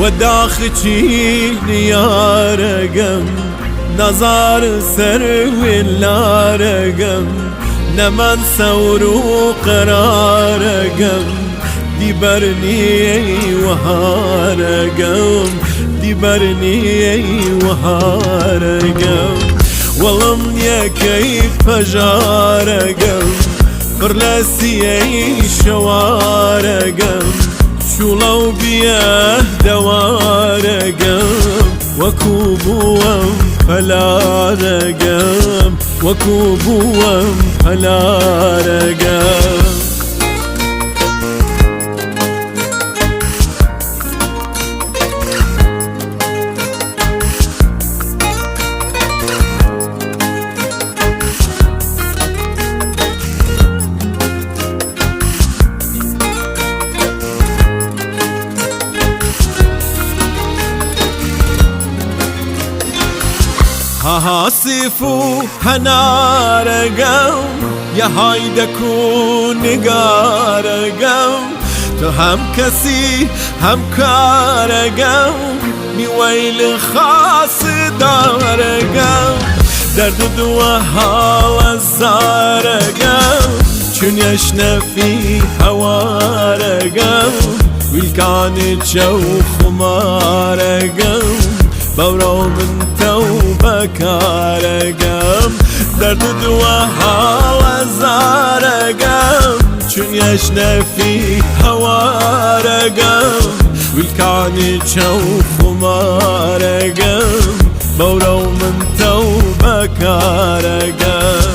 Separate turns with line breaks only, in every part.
وە داخ چی نیارەگەم نازار سەر وێلارەگەم نەمان سەور و قەرارەگەم دیبەرنیەی وەهارەگەم دیبەرنیەی وەهارەگەم وەڵم یەکەی پەژارەگەم پڕ لە سیەی شەوارەگەم چوڵە و بیە دەوارەگەم وەکو بووەم پەلارەگەم وەکو بووەم پەلارەگەم. هاسیف و هەنارەگەم یە هایدەک و نگارەگەم تو هەم کەسی هەم کارەگەم میوەیل خاس دارەگەم دەرد دووە هاوە زارەگەم چون یەشنەفی هەوارەگەم ویلکانی چەو خمارەگەم بەورەو من تەو بەکارەگەم دەرد دووە هاوە زارەگەم چون یەشنەفی هەوارەگەم ویلکانی چەو خمارەگەم بەورەو من تەو بەکارەگەم.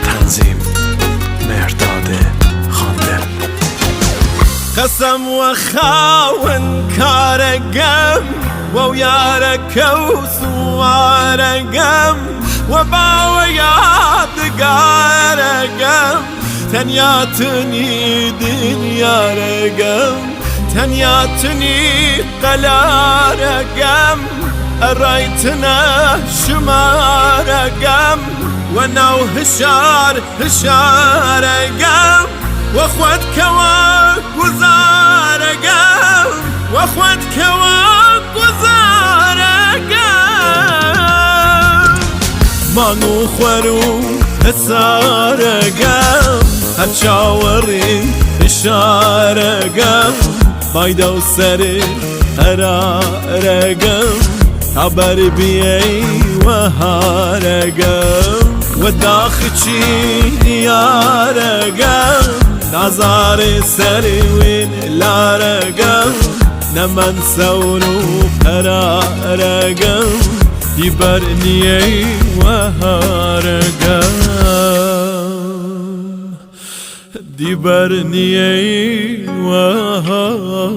تنظیم مهرداد خاندل.
قەسەم وە خاوەن کارەگەم وەو یارەکە و سوارەگەم وە باوە یادگارەگەم تەنیا تنی دنیارەگەم تەنیا تنی قەلارەگەم ئەڕایتنە شمارەگەم وە ناو هشار هشارەگەم وە خوەت کەوە گوزارەگەم وە خوەت کەوە گوزارەگەم مانگ و خوەر و هەسارەگەم هەر چاوەڕێ ئشارەگەم بایدە و سەرێ قەرارەگەم تا بەر بیەی وەهارەگەم وە داخ چی دیارەگەم نازارێ سەرێ وێن لارەگەم نەمەن سەور و قەرارەگەم دیبەر نیەی وەهارەگەم دیبەر نیەی وەهارەگەم.